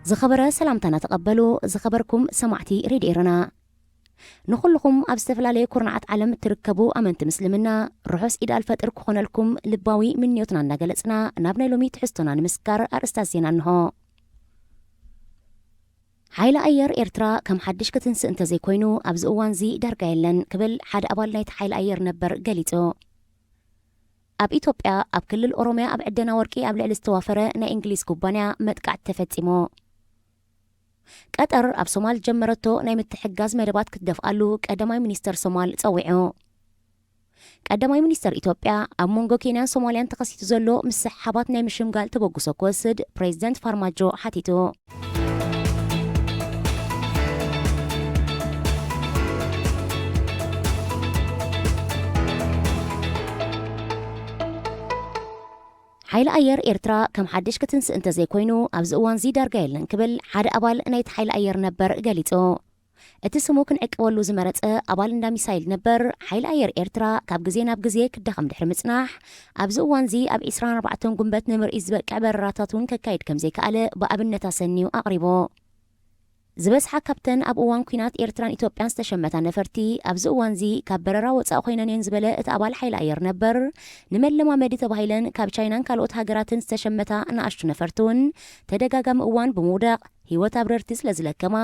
ዝኸበረ ሰላምታና ተቐበሉ፣ ዝኸበርኩም ሰማዕቲ ሬድዮ ኤረና። ንኹልኹም ኣብ ዝተፈላለየ ኩርናዓት ዓለም እትርከቡ ኣመንቲ ምስልምና፣ ርሑስ ኢድ ኣልፈጥር ክኾነልኩም ልባዊ ምንዮትና እናገለጽና፣ ናብ ናይ ሎሚ ትሕዝቶና ንምስጋር ኣርእስታት ዜና እንሆ። ሓይሊ ኣየር ኤርትራ ከም ሓድሽ ክትንስእ እንተዘይኮይኑ፣ ኣብዚ እዋንዚ ዳርጋ የለን ክብል ሓደ ኣባል ናይቲ ሓይሊ ኣየር ነበር ገሊጹ። ኣብ ኢትዮጵያ፣ ኣብ ክልል ኦሮሚያ ኣብ ዕደና ወርቂ ኣብ ልዕሊ ዝተዋፈረ ናይ እንግሊዝ ኩባንያ መጥቃዕቲ ተፈጺሙ። ቀጠር ኣብ ሶማል ጀመረቶ ናይ ምትሕግጋዝ መደባት ክትደፍኣሉ ቀዳማይ ሚኒስተር ሶማል ጸዊዑ። ቀዳማይ ሚኒስተር ኢትዮጵያ ኣብ መንጎ ኬንያን ሶማልያን ተኸሲቱ ዘሎ ምስሕሓባት ናይ ምሽምጋል ተበግሶ ክወስድ ፕሬዚደንት ፋርማጆ ሓቲቱ። ሓይሊ ኣየር ኤርትራ ከም ሓድሽ ክትንስእ እንተዘይኮይኑ፣ ኣብዚ እዋንዚ ዳርጋ የለን ክብል ሓደ ኣባል ናይቲ ሓይሊ ኣየር ነበር ገሊጹ። እቲ ስሙ ክንዕቅበሉ ዝመረጸ ኣባል እንዳ ሚሳይል ነበር፣ ሓይሊ ኣየር ኤርትራ ካብ ግዜ ናብ ግዜ ክዳኸም ድሕሪ ምጽናሕ፣ ኣብዚ እዋንዚ ኣብ ዕስራን ኣርባዕተን ጉንበት ንምርኢት ዝበቅዕ በረራታት እውን ከካይድ ከም ዘይከኣለ ብኣብነት ኣሰንዩ ኣቕሪቡ። ዝበዝሓ ካብተን ኣብ እዋን ኲናት ኤርትራን ኢትዮጵያን ዝተሸመታ ነፈርቲ፣ ኣብዚ እዋንዚ ካብ በረራ ወጻኢ ኮይነን እየን ዝበለ እቲ ኣባል ሓይሊ ኣየር ነበር፣ ንመለማመዲ ተባሂለን ካብ ቻይናን ካልኦት ሃገራትን ዝተሸመታ ንኣሽቱ ነፈርቲ እውን ተደጋጋሚ እዋን ብምውዳቕ ህይወት ኣብረርቲ ስለ ዝለከማ፣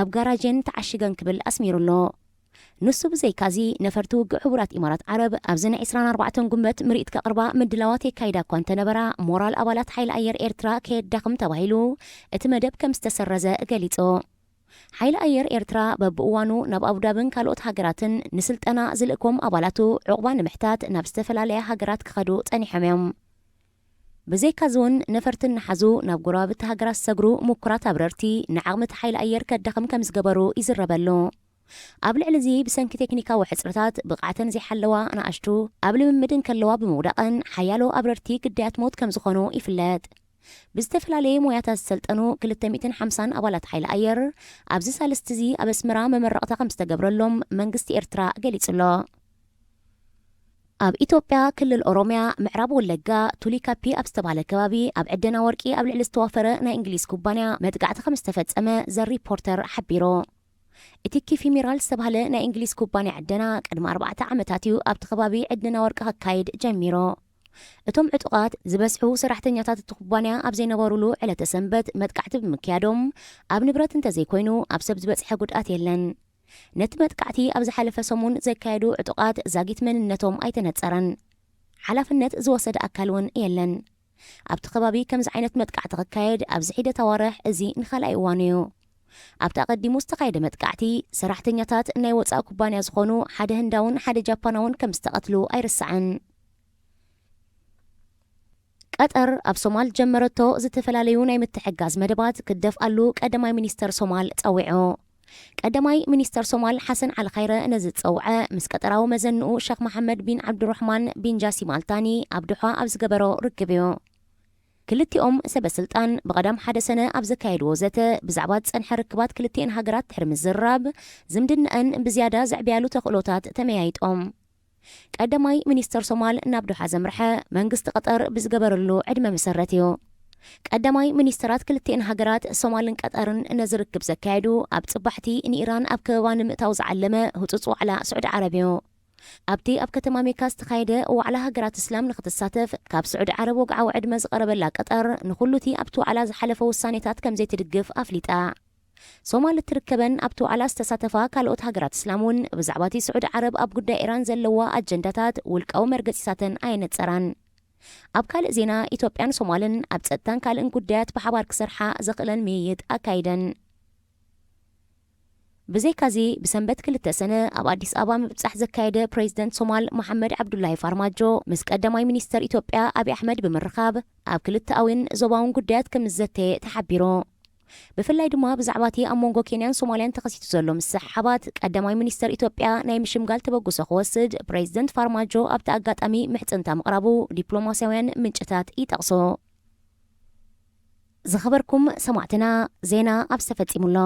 ኣብ ጋራጅ እየን ተዓሺገን ክብል ኣስሚሩ ኣሎ። ንሱ ብዘይካዚ፣ ነፈርቲ ውግእ ሕቡራት ኢማራት ዓረብ ኣብዚ ናይ ዕስራን ኣርባዕተን ጉንበት ምርኢት ከቕርባ ምድላዋት የካይዳ እኳ እንተነበራ፣ ሞራል ኣባላት ሓይሊ ኣየር ኤርትራ ከየዳኽም ተባሂሉ እቲ መደብ ከም ዝተሰረዘ ገሊጹ። ሓይሊ ኣየር ኤርትራ በብእዋኑ ናብ ኣቡዳብን ካልኦት ሃገራትን ንስልጠና ዝልእኮም ኣባላቱ ዕቑባ ንምሕታት ናብ ዝተፈላለያ ሃገራት ክኸዱ ጸኒሖም እዮም። ብዘይካዚ እውን ነፈርቲ እናሓዙ ናብ ጎረባብቲ ሃገራት ዝሰግሩ ምኩራት ኣብረርቲ ንዓቕሚ እቲ ሓይሊ ኣየር ከዳኽም ከም ዝገበሩ ይዝረበሉ። ኣብ ልዕሊ እዚ ብሰንኪ ቴክኒካዊ ሕጽረታት ብቕዓተን ዘይሓለዋ ንኣሽቱ ኣብ ልምምድ እንከለዋ ብምውዳቐን ሓያሎ ኣብረርቲ ግዳያት ሞት ከም ዝኾኑ ይፍለጥ። ብዝተፈላለየ ሞያታት ዝሰልጠኑ ክልተ ሚእትን ሓምሳን ኣባላት ሓይሊ ኣየር ኣብዚ ሳልስቲ እዚ ኣብ ኣስመራ መመረቕታ ከም ዝተገብረሎም መንግስቲ ኤርትራ ገሊጹ ኣሎ። ኣብ ኢትዮጵያ ክልል ኦሮሚያ ምዕራብ ወለጋ ቱሊ ካፒ ኣብ ዝተባህለ ከባቢ ኣብ ዕደና ወርቂ ኣብ ልዕሊ ዝተዋፈረ ናይ እንግሊዝ ኩባንያ መጥቃዕቲ ከም ዝተፈጸመ ዘ ሪፖርተር ሓቢሩ። እቲ ኪፊ ሚራል ዝተባህለ ናይ እንግሊዝ ኩባንያ ዕደና ቅድሚ ኣርባዕተ ዓመታት እዩ ኣብቲ ከባቢ ዕደና ወርቂ ከካይድ ጀሚሩ። እቶም ዕጡቓት ዝበዝሑ ሰራሕተኛታት እቲ ኩባንያ ኣብ ዘይነበሩሉ ዕለተ ሰንበት መጥቃዕቲ ብምክያዶም፣ ኣብ ንብረት እንተዘይኮይኑ ኣብ ሰብ ዝበጽሐ ጉድኣት የለን። ነቲ መጥቃዕቲ ኣብ ዝሓለፈ ሰሙን ዘካየዱ ዕጡቓት ዛጊት መንነቶም ኣይተነጸረን። ሓላፍነት ዝወሰደ ኣካል እውን የለን። ኣብቲ ከባቢ ከምዚ ዓይነት መጥቃዕቲ ክካየድ ኣብዚ ሒደት ኣዋርሕ እዚ ንኻልኣይ እዋኑ እዩ። ኣብቲ ኣቐዲሙ ዝተኻየደ መጥቃዕቲ፣ ሰራሕተኛታት ናይ ወጻኢ ኩባንያ ዝኾኑ ሓደ ህንዳውን ሓደ ጃፓናውን ከም ዝተቐትሉ ኣይርሳዕን። ቀጠር ኣብ ሶማል ጀመረቶ ዝተፈላለዩ ናይ ምትሕጋዝ መደባት ክደፍኣሉ ቀዳማይ ሚኒስተር ሶማል ጸዊዑ። ቀዳማይ ሚኒስተር ሶማል ሓሰን ዓሊ ኻይረ ነዚ ዝጸውዐ፣ ምስ ቀጠራዊ መዘንኡ ሸኽ መሓመድ ቢን ዓብዱራሕማን ቢን ጃሲም ኣልታኒ ኣብ ዶሓ ኣብ ዝገበሮ ርክብ እዩ። ክልቲኦም ሰበ ስልጣን ብቐዳም ሓደ ሰነ ኣብ ዘካየድዎ ዘተ ብዛዕባ ዝጸንሐ ርክባት ክልቲኤን ሃገራት ድሕሪ ምዝርራብ፣ ዝምድናኣን ብዝያዳ ዘዕብያሉ ተኽእሎታት ተመያይጦም። ቀዳማይ ሚኒስተር ሶማል ናብ ዶሓ ዘምርሐ፣ መንግስቲ ቀጠር ብዝገበረሉ ዕድመ መሰረት እዩ። ቀዳማይ ሚኒስተራት ክልቲኤን ሃገራት ሶማልን ቀጠርን ነዚ ርክብ ዘካየዱ፣ ኣብ ጽባሕቲ ንኢራን ኣብ ከበባ ንምእታው ዝዓለመ ህጹጽ ዋዕላ ስዑዲ ዓረብ እዩ። ኣብቲ ኣብ ከተማ ሜካ ዝተኻየደ ዋዕላ ሃገራት እስላም ንክትሳተፍ ካብ ስዑዲ ዓረብ ወግዓዊ ዕድመ ዝቐረበላ ቀጠር፣ ንኹሉ እቲ ኣብቲ ዋዕላ ዝሓለፈ ውሳኔታት ከም ዘይትድግፍ ኣፍሊጣ። ሶማል እትርከበን ኣብቲ ዋዕላ ዝተሳተፋ ካልኦት ሃገራት እስላም እውን ብዛዕባ እቲ ስዑዲ ዓረብ ኣብ ጉዳይ ኢራን ዘለዋ ኣጀንዳታት ውልቃዊ መርገጺታተን ኣየነጸራን። ኣብ ካልእ ዜና፣ ኢትዮጵያን ሶማልን ኣብ ጸጥታን ካልእን ጉዳያት ብሓባር ክሰርሓ ዘኽእለን ምይይጥ ኣካይደን። ብዘይካዚ፣ ብሰንበት ክልተ ሰነ ኣብ ኣዲስ ኣበባ ምብጻሕ ዘካየደ ፕሬዚደንት ሶማል መሓመድ ዓብዱላሂ ፋርማጆ ምስ ቀዳማይ ሚኒስተር ኢትዮጵያ ኣብይ ኣሕመድ ብምርኻብ ኣብ ክልተኣዊን ዞባውን ጉዳያት ከም ዝዘተየ ተሓቢሩ። ብፍላይ ድማ ብዛዕባ እቲ ኣብ መንጎ ኬንያን ሶማልያን ተኸሲቱ ዘሎ ምስሕሓባት ቀዳማይ ሚኒስተር ኢትዮጵያ ናይ ምሽምጋል ተበግሶ ክወስድ ፕሬዚደንት ፋርማጆ ኣብቲ ኣጋጣሚ ምሕጽንታ ምቕራቡ ዲፕሎማስያውያን ምንጭታት ይጠቕሱ። ዝኸበርኩም ሰማዕትና፣ ዜና ኣብዚ ተፈጺሙ ኣሎ።